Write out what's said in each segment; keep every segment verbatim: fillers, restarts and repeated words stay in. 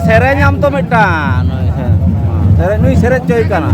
ᱥᱮᱨᱮᱧ ᱟᱢ ᱛᱚ ᱢᱤᱫᱴᱟᱝ᱾ ᱱᱩᱭ ᱥᱮᱨᱮᱧ, ᱱᱩᱭ ᱥᱮᱨᱮᱧ ᱦᱚᱪᱚᱭ ᱠᱟᱱᱟ᱾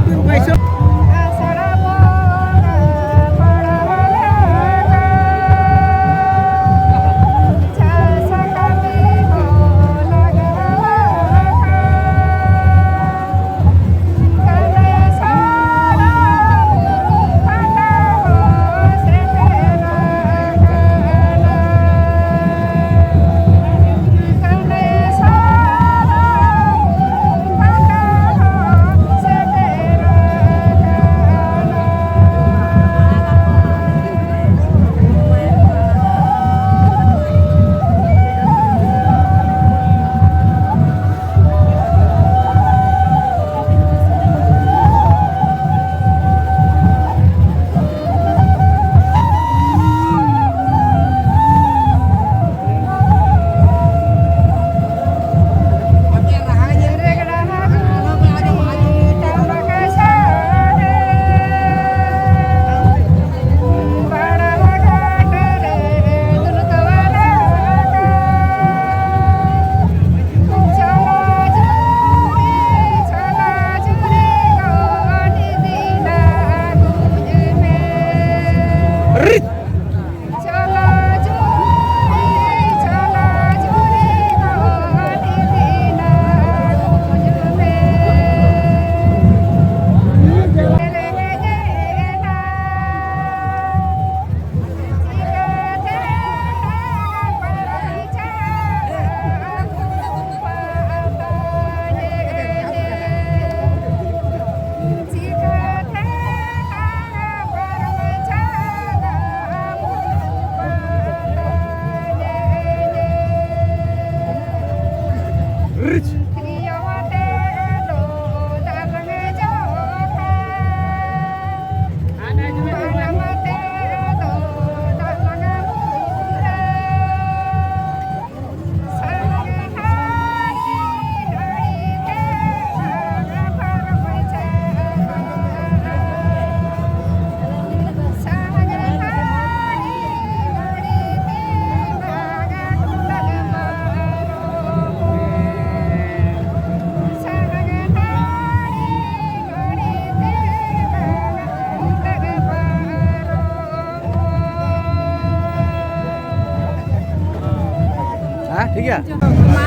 ᱜᱮᱭᱟ᱾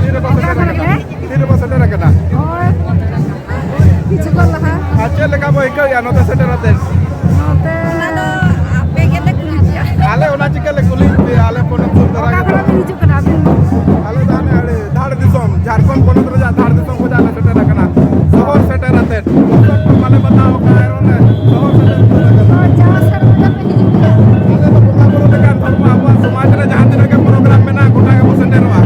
ᱛᱤ ᱨᱮᱵᱚ ᱥᱮᱴᱮᱨ ᱟᱠᱟᱱᱟ? ᱛᱤ ᱨᱮᱵᱚ ᱥᱮᱴᱮᱨ ᱟᱠᱟᱱᱟ? ᱦᱳᱭ, ᱠᱤᱪᱷᱩ ᱠᱷᱚᱱ ᱞᱟᱦᱟ᱾ ᱟᱨ ᱪᱮᱫ ᱞᱮᱠᱟ ᱵᱚ ᱟᱹᱭᱠᱟᱹᱣᱮᱫᱼᱟ ᱱᱚᱛᱮ ᱥᱮᱴᱮᱨ ᱟᱛᱮ? ᱱᱚᱛᱮ ᱚᱱᱟ ᱫᱚ ᱟᱯᱮ ᱜᱮᱞᱮ ᱠᱩᱞᱤ ᱯᱮᱭᱟ᱾ ᱟᱞᱮ ᱚᱱᱟ ᱪᱤᱠᱟᱹ ᱞᱮ ᱠᱩᱞᱤ ᱯᱮᱭᱟ, ᱟᱞᱮ ᱯᱚᱱᱚᱛ ᱥᱩᱨ ᱫᱷᱟᱨᱟ ᱚᱠᱟ ᱜᱮ᱾ ᱠᱷᱚᱱᱟᱜ ᱵᱤᱱ ᱦᱤᱡᱩᱜ ᱠᱟᱱᱟ ᱟᱹᱵᱤᱱ? ᱟᱞᱮ ᱫᱚ ᱦᱟᱱᱮ ᱟᱲᱮ ᱫᱷᱟᱲ ᱫᱤᱥᱚᱢ, ᱡᱷᱟᱲᱠᱷᱚᱸᱰ ᱯᱚᱱᱚᱛ ᱨᱮᱭᱟᱜ ᱫᱷᱟᱲ ᱫᱤᱥᱚᱢ ᱠᱷᱚᱱᱟᱜ ᱞᱮ ᱥᱮᱴᱮᱨ ᱟᱠᱟᱱᱟ᱾ ᱥᱚᱦᱚᱨ ᱥᱮᱴᱮᱨ ᱟᱛᱮ᱾ ᱵᱟᱞᱮ ᱵᱟᱛᱟᱣ ᱠᱟᱜᱼᱟ, ᱚᱱᱮ ᱥᱚᱦᱚᱨ ᱥᱮᱴᱮᱨ ᱩᱛᱟᱹᱨ ᱟᱠᱟᱱᱟ᱾ ᱦᱳᱭ, ᱡᱟᱣ ᱥᱮᱨᱢᱟ ᱜᱮᱯᱮ ᱦᱤᱡᱩᱜ ᱜᱮᱭᱟ᱾ ᱟᱞᱮ ᱫᱚ ᱵᱚᱸᱜᱟ ᱵᱩᱨᱩ ᱞᱮᱠᱟᱱ ᱫᱷᱚᱨᱢᱚ, ᱟᱵᱚᱣᱟᱜ ᱥᱚᱢᱟᱡᱽ ᱨᱮ ᱡᱟᱦᱟᱸ ᱛᱤᱱᱟᱹᱜ ᱜᱮ ᱯᱨᱳᱜᱨᱟᱢ ᱢᱮᱱᱟᱜᱼᱟ, ᱜᱚᱴᱟ ᱜᱮᱵᱚ ᱥᱮᱴᱮᱨᱚᱜᱼᱟ᱾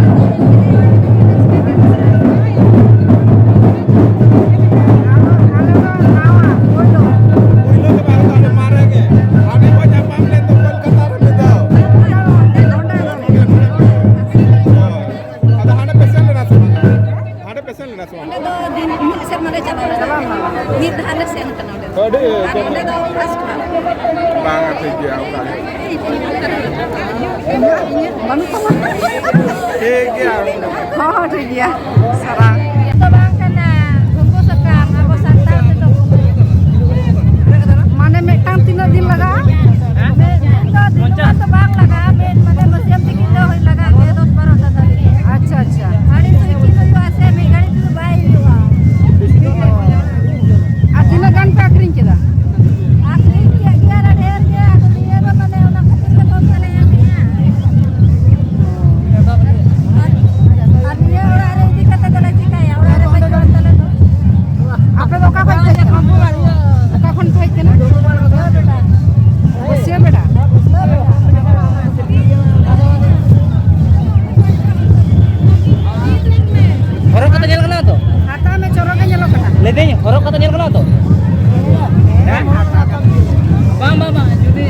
ᱟᱞᱮ ᱫᱚ ᱱᱟᱣᱟ, ᱯᱳᱭᱞᱳ᱾ ᱯᱳᱭᱞᱳ ᱫᱚ ᱵᱟᱝ, ᱟᱹᱰᱤ ᱢᱟᱨᱮ ᱜᱮ᱾ ᱦᱟᱸᱰᱮ ᱠᱚ ᱧᱟᱯᱟᱢ ᱞᱮᱱ ᱫᱚ ᱠᱳᱞᱠᱟᱛᱟ ᱨᱮ ᱢᱤᱫ ᱫᱷᱟᱣ᱾ ᱱᱚᱰᱮ, ᱱᱚᱰᱮ᱾ ᱦᱳᱭ᱾ ᱟᱫᱚ ᱦᱟᱸᱰᱮ ᱯᱮ ᱥᱮᱱ ᱞᱮᱱᱟ ᱥᱮ ᱵᱟᱝ? ᱦᱟᱸᱰᱮ ᱯᱮ ᱥᱮᱱ ᱞᱮᱱᱟ ᱥᱮ ᱵᱟᱝ? ᱚᱸᱰᱮ ᱫᱚ ᱫᱤᱱ, ᱢᱤᱫ ᱥᱮᱨᱢᱟ ᱞᱮ ᱪᱟᱞᱟᱣ ᱞᱮᱱᱟ᱾ ᱢᱤᱫ ᱫᱷᱟᱣ ᱞᱮ ᱥᱮᱱ ᱠᱟᱱᱟ ᱚᱸᱰᱮ ᱫᱚ᱾ ᱟᱹᱰᱤ ᱟᱨ ᱱᱚᱸᱰᱮ ᱫᱚ first ᱵᱟᱨ᱾ ᱵᱟᱝᱟ, ᱴᱷᱤᱠ ᱜᱮᱭᱟ, ᱚᱱᱠᱟ ᱜᱮ᱾ ᱵᱟᱹᱱᱩᱜ ᱛᱟᱢᱟ᱾ ᱴᱷᱤᱠ ᱜᱮᱭᱟ᱾ ᱦᱚᱸ, ᱦᱚᱸ, ᱴᱷᱤᱠ ᱜᱮᱭᱟ᱾ ᱥᱟᱨᱟ᱾ ᱫᱚ ᱵᱟᱝ ᱠᱟᱱᱟ, ᱜᱷᱩᱸᱜᱩ ᱥᱟᱠᱟᱢ, ᱟᱵᱚ ᱥᱟᱱᱛᱟᱲ ᱛᱮᱫᱚ ᱜᱷᱩᱸᱜᱩ᱾ ᱢᱟᱱᱮ ᱢᱤᱫᱴᱟᱝ ᱛᱤᱱᱟᱹᱜ ᱫᱤᱱ ᱞᱟᱜᱟᱜᱼᱟ? ᱢᱤᱫ ᱫᱤᱱ ᱫᱚ ᱫᱤᱱ ᱫᱚ ᱵᱟᱝ ᱞᱟᱜᱟᱜᱼᱟ, ᱢᱤᱫ ᱢᱟᱱᱮ ᱵᱟᱹᱥᱭᱟᱹᱢ ᱛᱤᱠᱤᱱ ᱫᱚ ᱦᱩᱭ ᱞᱟᱜᱟᱜ ᱜᱮᱭᱟ, ᱫᱚᱥ ᱵᱟᱨᱚ ᱴᱟᱠᱟ ᱜᱮ᱾ ᱟᱪᱪᱷᱟ, ᱟᱪᱪᱷᱟ᱾ ᱟᱹᱰᱤ ᱥᱩᱨ ᱠᱤᱱ ᱦᱩᱭᱩᱜᱼᱟ ᱥᱮ, ᱢᱤᱫ ᱜᱷᱟᱹᱲᱤᱡ ᱛᱮᱫᱚ ᱵᱟᱭ ᱦᱩᱭᱩᱜᱼᱟ᱾ ᱟᱨ ᱛᱤᱱᱟᱹᱜ ᱜᱟᱱ ᱯᱮ ᱟᱹᱠᱷᱨᱤᱧ ᱠᱮᱫᱟ? ᱟᱹᱠᱷᱨᱤᱧ ᱠᱮᱫ ᱜᱮᱭᱟ ᱞᱮ ᱰᱷᱮᱨ ᱜᱮ, ᱟᱫᱚ ᱱᱤᱭᱟᱹ ᱫᱚ ᱢᱟᱱᱮ ᱚᱱᱟ ᱠᱷᱟᱹᱛᱤᱨ ᱛᱮ ᱠᱚᱢ ᱛᱮᱞᱮ ᱮᱢᱮᱜᱼᱟ᱾ ᱟᱨ, ᱟᱨ ᱱᱤᱭᱟᱹ ᱚᱲᱟᱜ ᱨᱮ ᱤᱫᱤ ᱠᱟᱛᱮ ᱫᱚᱞᱮ ᱪᱤᱠᱟᱹᱭᱟ? ᱚᱲᱟᱜ ᱨᱮ ᱵᱟᱹᱪᱩᱜ ᱟᱱ ᱛᱟᱞᱮ ᱫᱚ᱾ ᱟᱯᱮ ᱫᱚ ᱚᱠᱟ ᱠᱷᱚᱱ ᱯᱮ ᱦᱮᱡ ᱠᱟᱱᱟ? ᱚᱠᱟ ᱠᱷᱚᱱ ᱯᱮ ᱦᱮᱡ ᱠᱟᱱᱟ? ᱵᱟᱹᱥᱭᱟᱹ ᱵᱮᱲᱟ᱾ ᱦᱚᱨᱚᱜ ᱠᱟᱛᱮ ᱧᱮᱞ ᱜᱟᱱᱚᱜᱼᱟ ᱛᱚ? ᱦᱟᱛᱟᱣ ᱢᱮ, ᱪᱚᱨᱚᱠ ᱜᱮ ᱧᱮᱞᱚᱜ ᱠᱟᱱᱟ᱾ ᱞᱟᱹᱭᱫᱟᱹᱧ, ᱦᱚᱨᱚᱜ ᱠᱟᱛᱮ ᱧᱮᱞ ᱜᱟᱱᱚᱜᱼᱟ ᱛᱚ? ᱦᱮᱸ, ᱦᱟᱛᱟᱣ ᱠᱟᱛᱮ᱾ ᱵᱟᱝ, ᱵᱟᱝ, ᱵᱟᱝ, ᱡᱩᱫᱤ